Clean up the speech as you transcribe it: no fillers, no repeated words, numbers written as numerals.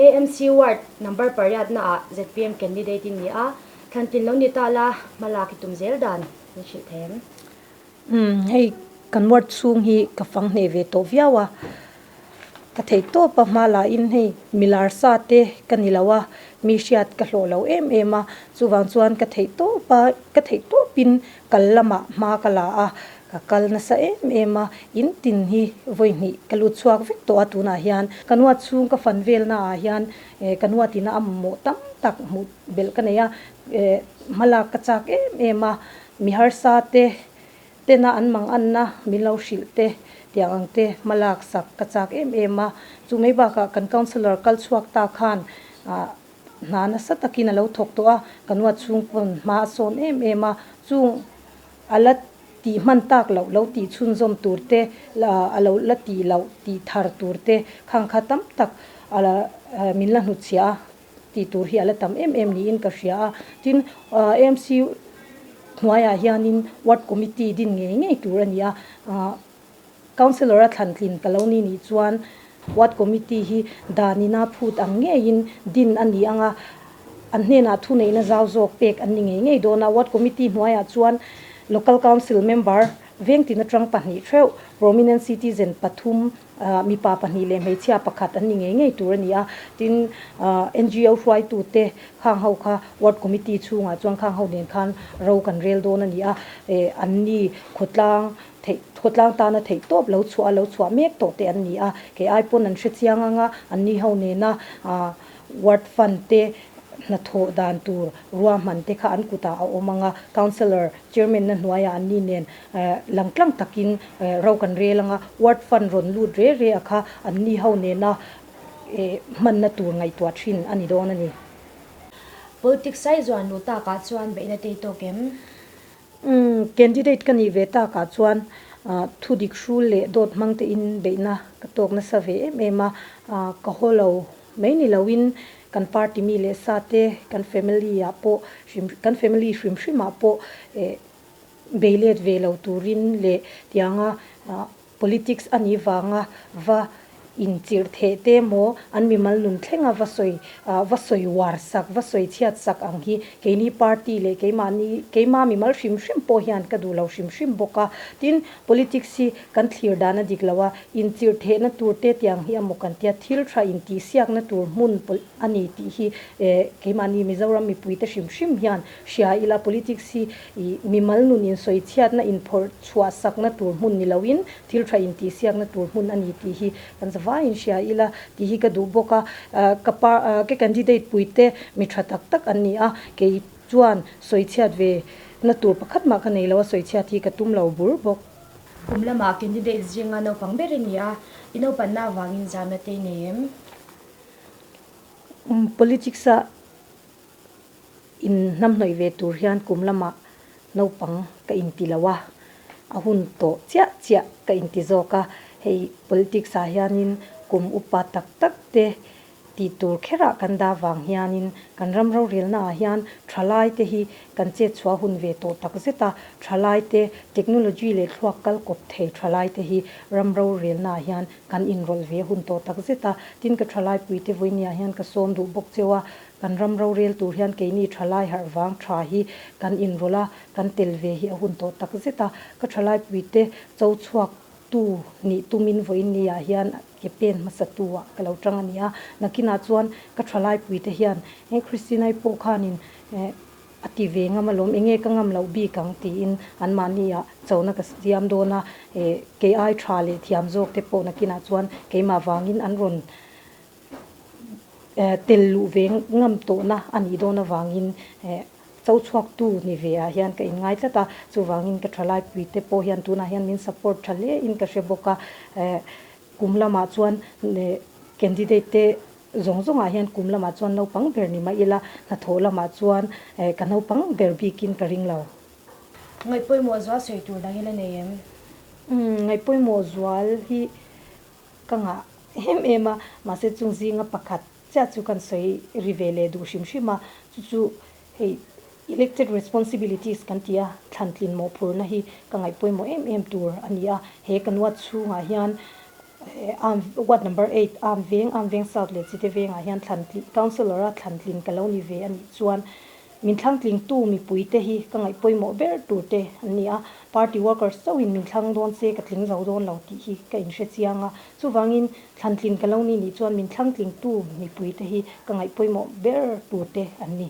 AMC Ward number pariat na ah zpm candidate i ni a, thlantlin lo ni ta la hma lak i tum zel dan min hrilh thei em? Umm hei kan ward chhung hi ka fang hneh ve tawh viau a, ka theih tawp a hma lah in hei milar sa te ka ni lo a, mi hriat ka hlawh lo em em a, chuvang chuan ka theih tawp a ka theih tawp in kal lamah hma ka la a, ka kal nasa em em a, in tin hi vawi hnih ka lut chhuak vek tawh a tunah hian kan ward chhung ka fan vel naah hian kan ward ina a mamawh tam tak hmuh belh ka nei a, hmalak ka chak em em a. Mi harsa te, tena an mang anna min lo hrilh te, tiang ang te hma lak sak ka chak em em a. Chu mai bakah kan councillor kal chhuak ta khan hna nasa takin a lo thawk tawh a, ka nua chhung pawn hma a sawn em em a. Chung a la tih hman tak loh lo tih chhunzawm tur te, a lo la tih loh tih thar tur te khang kha tam tak a min la hnutchhiah a. Tih tur hi a la tam em em niin ka hria a. Tin, AMC hnuaiah hianin Ward Committee din ngei ngei tur a ni a. Councillor a thlantlin ka lo ni nih chuan Ward Committee hi danina phut ang ngeiin din a ni ang a, an hnenah thuneihna zau zawk pek an ni ngei ngei dawn a. Ward Committee hnuaiah chuan Local Council Member vengtin atang pahnih theuh, Prominent Citizen pathum, Mipa pahnih leh hmeichhia pakhat an ni ngei ngei tur a ni a, tin NGO hruaitute khang ho kha ward committee chhungah chuan khang ho nen khan ro kan rel dawn a ni a, an ni khawtlang theih khawtlang tana theih tawp lo chhuah a lo chhuah mek tawh te an ni a, kei ai pawn an hre chiang ang a, an ni ho nena Ward fund te hnathawh dan tur ruahman te kha an kutah a awm ang a, Councillor Chairman na hnuaiah an ni nen langtlang takin ro kan rel ang a, Ward fund rawn lut re re a kha an ni ho nena hmanna tur ngaihtuah thin a ni dawn a ni. Politics ai zuan luh takah chuan beihna tei tawk em? Umm, candidate ka nih ve takah chuan thu dik hrul leh dawt hmang tein beihna ka tawk nasa ve em em a, ka haw lo mai ni loin kan party mi leh sa te, kan family ah pawh hrim kan family hrim hrim ah pawh bei let ve lo turin leh tianga Politics a nih vanga va inchirh theh te maw, an mimal nun thlenga va sawi va sawi uar sak, va sawi chhiat sak ang hi keini party leh keimahni keima mimal hrim hrim pawh hian ka duh lo hrim hrim bawk a. Tin, politics hi kan thlir dan a dik lo a, inchirh thehna tur te tiang hi a maw kan tia, thil tha intihsiakna tur hmun a ni tih hi keimahni Mizoram mipuite hrim hrim hian hria ila, politics hi I mimal nun insawi chhiatna inphawrh chhuah sakna tur hmun ni loin thil tha intihsiakna tur hmun a ni tih hi kan zavaiin hria ila tih hi ka duh bawk a. Ka pa ka candidate puite mi tha tak tak an ni a, kei chuan sawi chhiat ve na tur pakhat mah ka nei lo a, sawi chhiat hi ka tum lo bur bawk. Kum lamah candidate zinga naupang ber i ni a, i naupanna avangin zamna te i nei em? Politics a In hnamhnawih ve tur hian kum lamah naupang ka inti lo a, a hun tawh chiah chiah ka inti zawk a. Hei politics ah hianin kum upa tak tak te tih tur kherah kan dah vang hianin kan ram rorelna ah hian thalai te hi kan chet chhuah hun ve tawh tak zet a, thalai te technology leh thluak kal kawp thei thalai te hi ram rorelna ah hian kan inrawlh ve hun tawh tak zet a. Tin ka thalai puite vawinia hian ka sawm duh bawk cheu a, Kan ram rorel tur hian keini thalai harh vang tha hi kan inrawlh a, kan tel ve hi a hun tawh tak zet a. Ka thalai puite cho chhuak tu nih tumin vawiin ni ah hian ke pen hmasa tu ah ka lo tang a ni a. Nakinah chuan ka thalai puite hian he Christina-i pawh khanin a ti ve ngam alawm, enge ka ngam loh bik ang tiin anmahni ah chona ka siam dawn a. Kei ai tha leh thiam zawk te pawh nakinah chuan keimah vangin an rawn Tel luh ve ngam tawhna a nih dawn avangin cho chhuaktu ni ve ah hian ka inngai tlat a, chuvangin ka thalai te pawh hian tunah hian min support tha hle in ka hre bawk a, kum lamah chuan candidate te zawng zawngah hian kum lamah chuan naupang ber ni mah ila hnathawh lamah chuan ka naupang ber bikin ka ring lo. Ngaihpawimawh zual sawi tur dang ila nei em? Ngaihpawimawh zual hi Ka ngah em em a, mahse chung zinga pakhat chiah chu kan sawi ri ve leh duh hrim hrim a, chu chu hei elected responsibilities kan ti a, thlantlin mawhphurna hi ka ngaihpawimawh em em tur a ni a, he ka nuat chhungah hian Ward number eight Am Veng, Am Veng South leh Chite Vengah hian thlan tlin Councillor a thlan tlin ka lo ni ve a nih chuan min thlang tlingtu mipuite hi ka ngaih pawimawh ber tur te an ni a. Party workers chauhin min thlang dawn se ka tling zo dawn lo tih hi ka inhre chiang a. Chuvangin thlan tlin ka lo ni nih chuan min thlang tlingtu mipuite hi ka ngaih pawimawh ber tur te an ni.